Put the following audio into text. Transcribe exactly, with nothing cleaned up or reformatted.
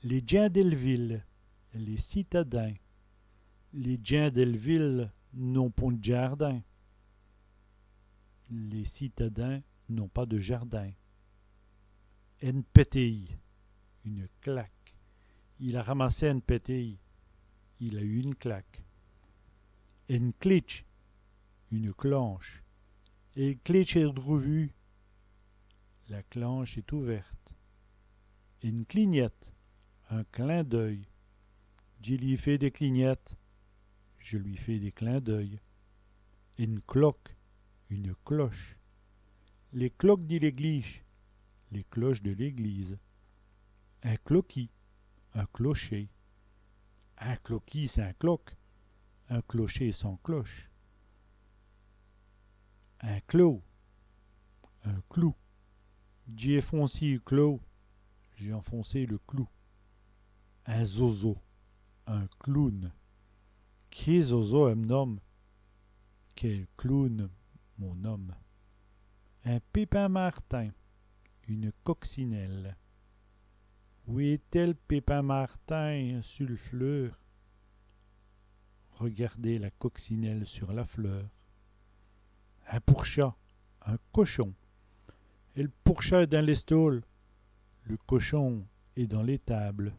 Lès djins dèl vile, les citadins. Lès djins dèl vile n'ont pont d' djârdin. Les citadins n'ont pas de jardin. Ène pètéye, une claque. Il a ramassè ène pètéye. Il a eu une claque. Ène clètche, une clenche. Èl clètche èst drouvûwe. La clenche est ouverte. Ène clignète, un clin d'œil. Dji lî fé dès clignètes. Je lui fais des clins d'œil. Ène cloke, une cloche. Lès clokes di l'èglîje, les cloches de l'église. In clokî, un clocher. In clokî sins cloke, un clocher sans cloche. In clou, un clou. Dj'é foncî l' clou, j'ai enfoncé le clou. In zozo, un clown. Qué zozo èm' n-ome, quel clown mon homme. In pépin martin, une coccinelle. Wétèz l' pépin martin su l' fleûr. Regardez la coccinelle sur la fleur. In pourcha, un cochon. Èl pourcha èst dins lès stôles. Le cochon est dans l'étable.